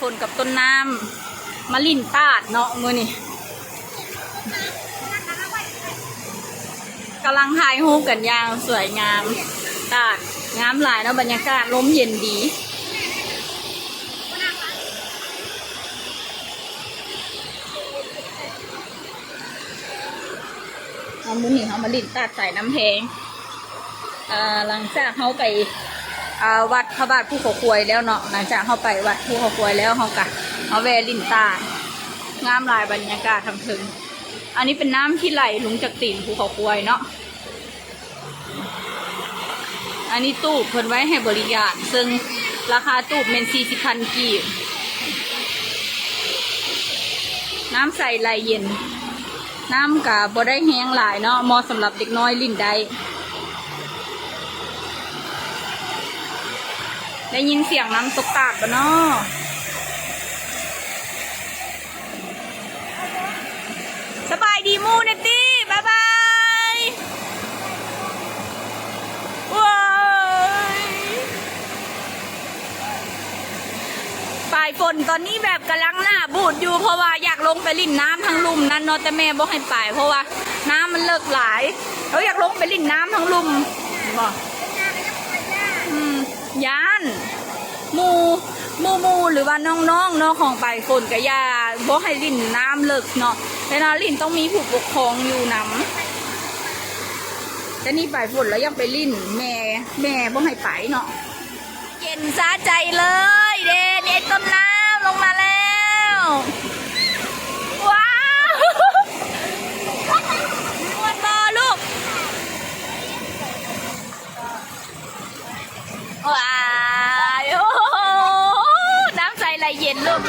ຝົນກັບຕົ້ນນ້ຳ ມາຫຼິ້ນຕາດເນາະມື້ນີ້ ກຳລັງຖ່າຍຮູບກັນຢ່າງສວຍງາມ. ຕາດງາມຫຼາຍເນາະ ບັນຍາກາດລົມເຢັນດີ. ເອົາ ມື້ນີ້ເຮົາມາຫຼິ້ນຕາດສາຍນ້ຳແພງ ເອີ ຫຼັງຈາກເຮົາໄປ ເອີ ວັດພະບາດພູເຂົາຄວາຍແລ້ວເນາະ ຫຼັງຈາກເຮົາໄປວັດພູເຂົາຄວາຍແລ້ວ ເຮົາກະມາແວ່ຫຼິ້ນຕາດ. ງາມຫຼາຍບັນຍາກາດທາງເທິງ. ອັນນີ້ເປັນນ້ຳທີ່ໄຫຼລົງຈາກຕີນພູເຂົາຄວາຍເນາະ. ອັນນີ້ຕູບເພິ່ນໄວ້ໃຫ້ບໍລິການ ເຊິ່ງລາຄາຕູບແມ່ນສີ່ສິບພັນກີບ. ນ້ຳໃສໄຫຼເຢັນ ນ້ຳກະບໍ່ໄດ້ແຮງຫຼາຍເນາະ ເໝາະສຳລັບເດັກນ້ອຍຫຼິ້ນໄດ້. ໄດ້ຍິນສຽງນ້ຳຕົກຕາດບໍ່ເນາະ? ສະບາຍດີໝູ່ແນ່ຕິ ບາຍບາຍ. ໂອ້ຍ ປາຍຝົນຕອນນີ້ແບບກຳລັງໜ້າບູດຢູ່ ເພາະວ່າຢາກລົງໄປຫຼິ້ນນ້ຳທາງລຸ່ມນັ້ນເນາະ ແຕ່ແມ່ບໍ່ໃຫ້ໄປ ເພາະວ່ານ້ຳມັນເລິກຫຼາຍ. ເຮົາຢາກລົງໄປຫຼິ້ນນ້ຳທາງລຸ່ມ ເຫັນບໍ່? ອືມ ຢ້ານ ໝູ່ ໝູ່ໆ ຫຼືວ່ານ້ອງໆ ເນາະ ຂອງປາຍຝົນກະຢ່າ ບໍ່ໃຫ້ຫຼິ້ນນ້ຳເລິກເນາະ ເວລາຫຼິ້ນຕ້ອງມີຜູ້ປົກຄອງຢູ່ນຳ. ແຕ່ນີ້ປາຍຝົນລາວຢາກໄປຫຼິ້ນ ແມ່ ແມ່ບໍ່ໃຫ້ໄປເນາະ. ເຢັນສະໃຈເລີຍເດ້ ນີ້ ຕົ້ນນ້ຳລົງມາແລ້ວ. ວ້າວ ມ່ວນບໍ່ລູກ? ວ້າຍ ໂອ້ໂຫ ນ້ຳໃສໄຫຼເຢັນລູກ.